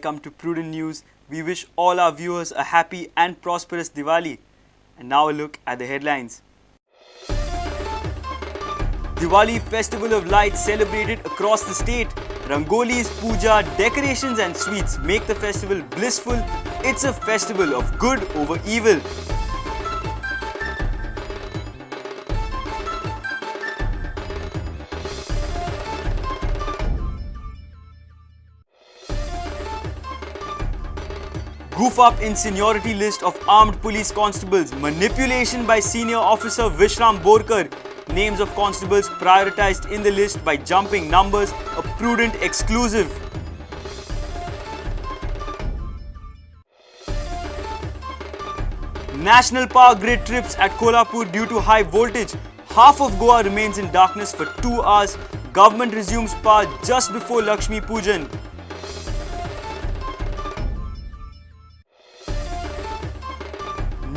Welcome to Prudent News. We wish all our viewers a happy and prosperous Diwali. And now a look at the headlines. Diwali Festival of Lights celebrated across the state. Rangolis, puja, decorations and sweets make the festival blissful. It's a festival of good over evil. Goof up in seniority list of armed police constables. Manipulation by senior officer Vishram Borkar. Names of constables prioritized in the list by jumping numbers. A Prudent exclusive. National power grid trips at Kolhapur due to high voltage. Half of Goa remains in darkness for 2 hours. Government resumes power just before Lakshmi Pujan.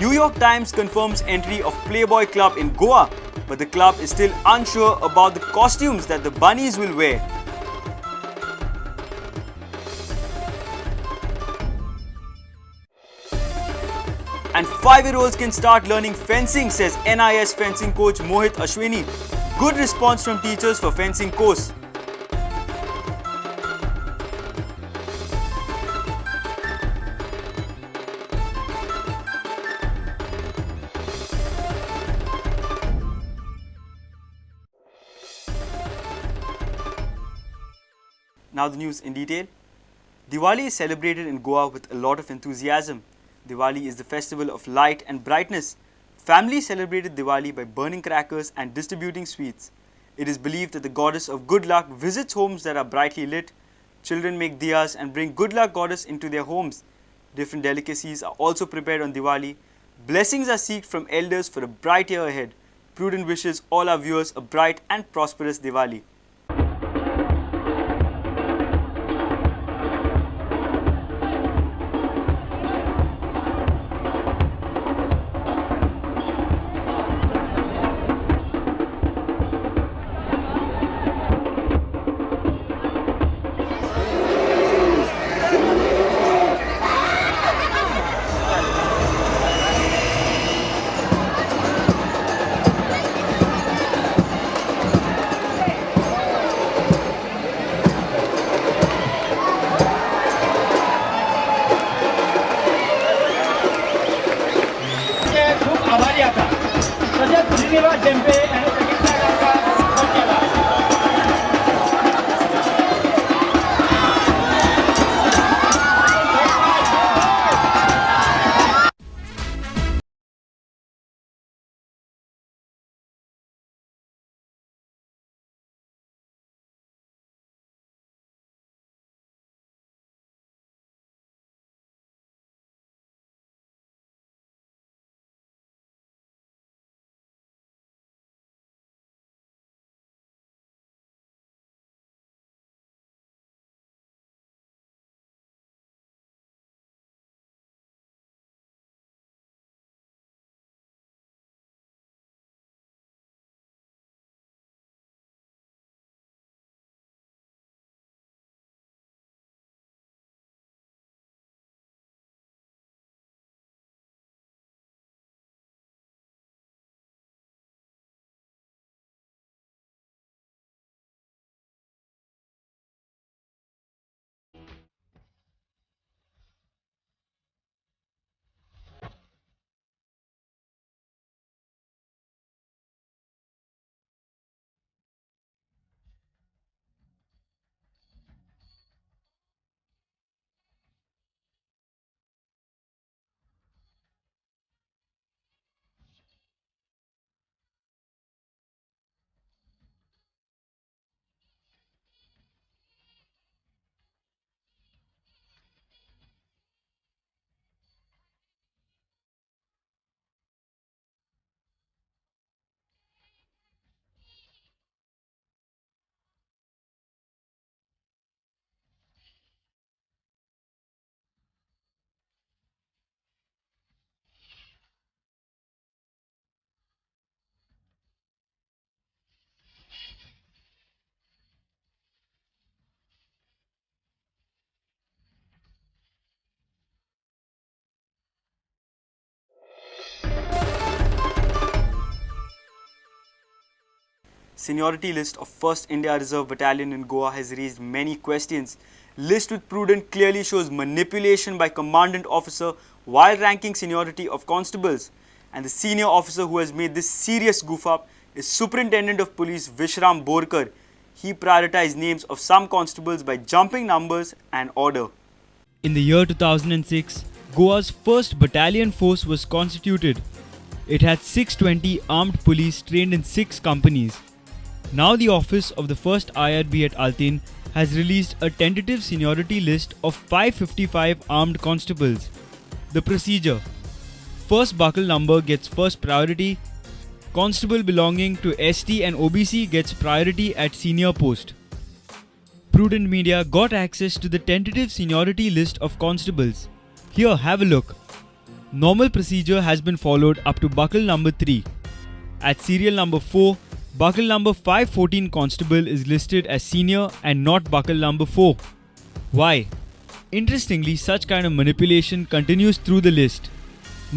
New York Times confirms entry of Playboy Club in Goa, but the club is still unsure about the costumes that the bunnies will wear. And 5-year-olds can start learning fencing, says NIS fencing coach Mohit Ashwini. Good response from teachers for fencing course. Now the news in detail. Diwali is celebrated in Goa with a lot of enthusiasm. Diwali is the festival of light and brightness. Families celebrated Diwali by burning crackers and distributing sweets. It is believed that the goddess of good luck visits homes that are brightly lit. Children make diyas and bring good luck goddess into their homes. Different delicacies are also prepared on Diwali. Blessings are sought from elders for a bright year ahead. Prudent wishes all our viewers a bright and prosperous Diwali. खूप आभारी आसा तशेंच श्रीनिवास झेंपे आनी Seniority list of 1st India Reserve Battalion in Goa has raised many questions. List with Prudent clearly shows manipulation by commandant officer while ranking seniority of constables. And the senior officer who has made this serious goof up is Superintendent of Police Vishram Borkar. He prioritized names of some constables by jumping numbers and order. In the year 2006, Goa's first battalion force was constituted. It had 620 armed police trained in 6 companies. Now the office of the 1st IRB at Altinho has released a tentative seniority list of 555 armed constables. The procedure: first buckle number gets first priority, constable belonging to ST and OBC gets priority at senior post. Prudent Media got access to the tentative seniority list of constables. Here, have a look. Normal procedure has been followed up to buckle number 3. At serial number 4, buckle number 514 constable is listed as senior and not buckle number 4. Why? Interestingly, such kind of manipulation continues through the list.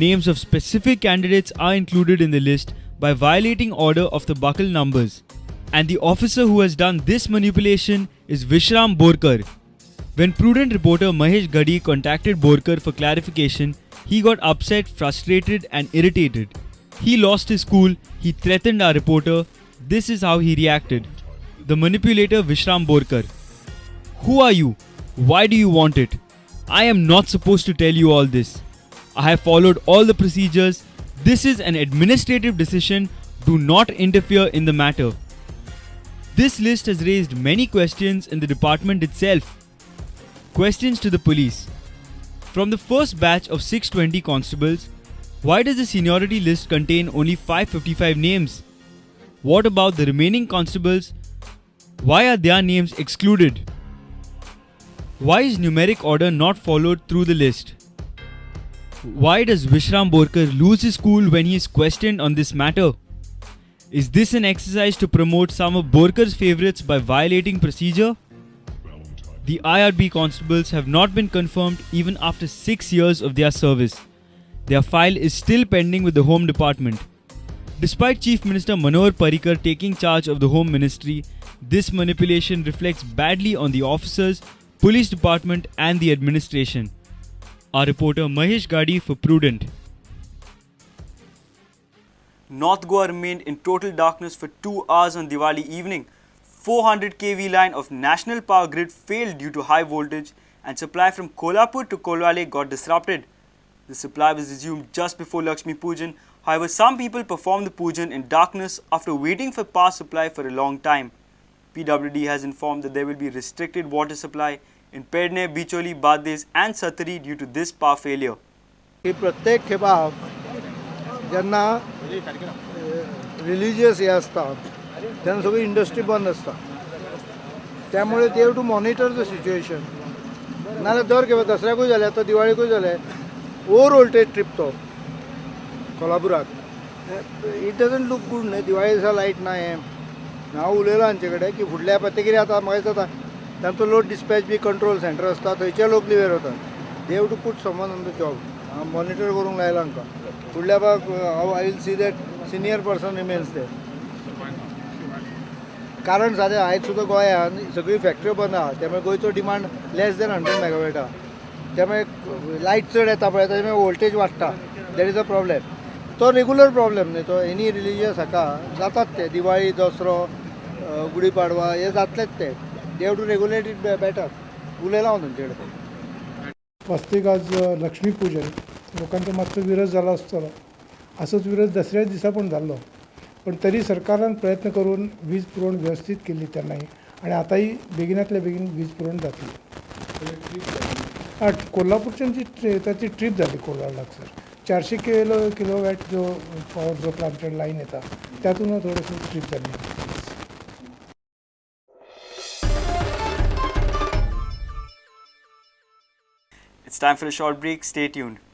Names of specific candidates are included in the list by violating order of the buckle numbers. And the officer who has done this manipulation is Vishram Borkar. When Prudent reporter Mahesh Gadi contacted Borkar for clarification, he got upset, frustrated and irritated. He lost his cool, he threatened our reporter. This is how he reacted. The manipulator Vishram Borkar. Who are you? Why do you want it? I am not supposed to tell you all this. I have followed all the procedures. This is an administrative decision. Do not interfere in the matter. This list has raised many questions in the department itself. Questions to the police. From the first batch of 620 constables, why does the seniority list contain only 555 names? What about the remaining constables? Why are their names excluded? Why is numeric order not followed through the list? Why does Vishram Borkar lose his cool when he is questioned on this matter? Is this an exercise to promote some of Borkar's favorites by violating procedure? The IRB constables have not been confirmed even after 6 years of their service. Their file is still pending with the Home Department. Despite Chief Minister Manohar Parrikar taking charge of the Home Ministry, this manipulation reflects badly on the officers, police department and the administration. Our reporter Mahesh Gadi for Prudent. North Goa remained in total darkness for 2 hours on Diwali evening. 400 kV line of national power grid failed due to high voltage and supply from Kolhapur to Colvale got disrupted. The supply was resumed just before Lakshmi Pujan. However, some people performed the Pujan in darkness after waiting for power supply for a long time. PWD has informed that there will be restricted water supply in Pedne, Bicholi, Bardez and Sattari due to this power failure. की प्रत्येक खेपा जेन्ना religious हे आसता तेन्ना सगळी industry बंद आसता, त्यामुळे they have to monitor the situation. नाजाल्यार दर खेपा दसऱ्याकूय जालें, आतां दिवाळीकूय जालें, ओवर वोल्टेज ट्रीप तो कोल्हापुराक. It doesn't look good न्हय, दिवाळी दिसा लायट ना हें. हांव उलयलां हांचे कडेन की फुडल्या कितें जाता म्हाका दिसता तांचो load dispatch B control centre आसता, थंयचे लोक लिवेर वतात. They have to put someone on the job. हांव मॉनिटर करूंक लायलां हांकां. फुडल्या बाग हांव I will see that senior person remains there. कारण सादें आयज सुद्दां गोंयांत सगळी फॅक्टऱ्यो बंद आहा, त्यामुळे गोंयचो डिमांड लेस देन 100 मेगावॅट आहा. त्यामुळे लायट चड येता पळय, ताजे मागीर वोल्टेज वाडटा. That is a problem. तो रेगुलर प्रॉब्लेम न्हय, तो एनी रिलिजियस हाका जातात ते. दिवाळी, दसरो, गुढीपाडवा हे जातलेच ते. They have to regulate it better. उलयलां हांव तांचे कडेन. वास्तविक आज लक्ष्मीपूजन लोकांचो मातसो विरोध जाला आसतलो, असोच विरोध दसऱ्या दिसा पण जाल्लो, पण तरी सरकारान प्रयत्न करून वीज पुरवण व्यवस्थित केली तेन्नाय आनी आतांय बेगिनातल्या बेगीन वीज पुरवण जातली. कोल्हापूरच्यान जी ताची ट्रीप जाली कोल्हार लागसर 400 किलोवॅट जो पॉवर जो आमच्याकडे लायन येता त्यातून थोडंसं ट्रीप जाली. It's time for a short break. Stay tuned.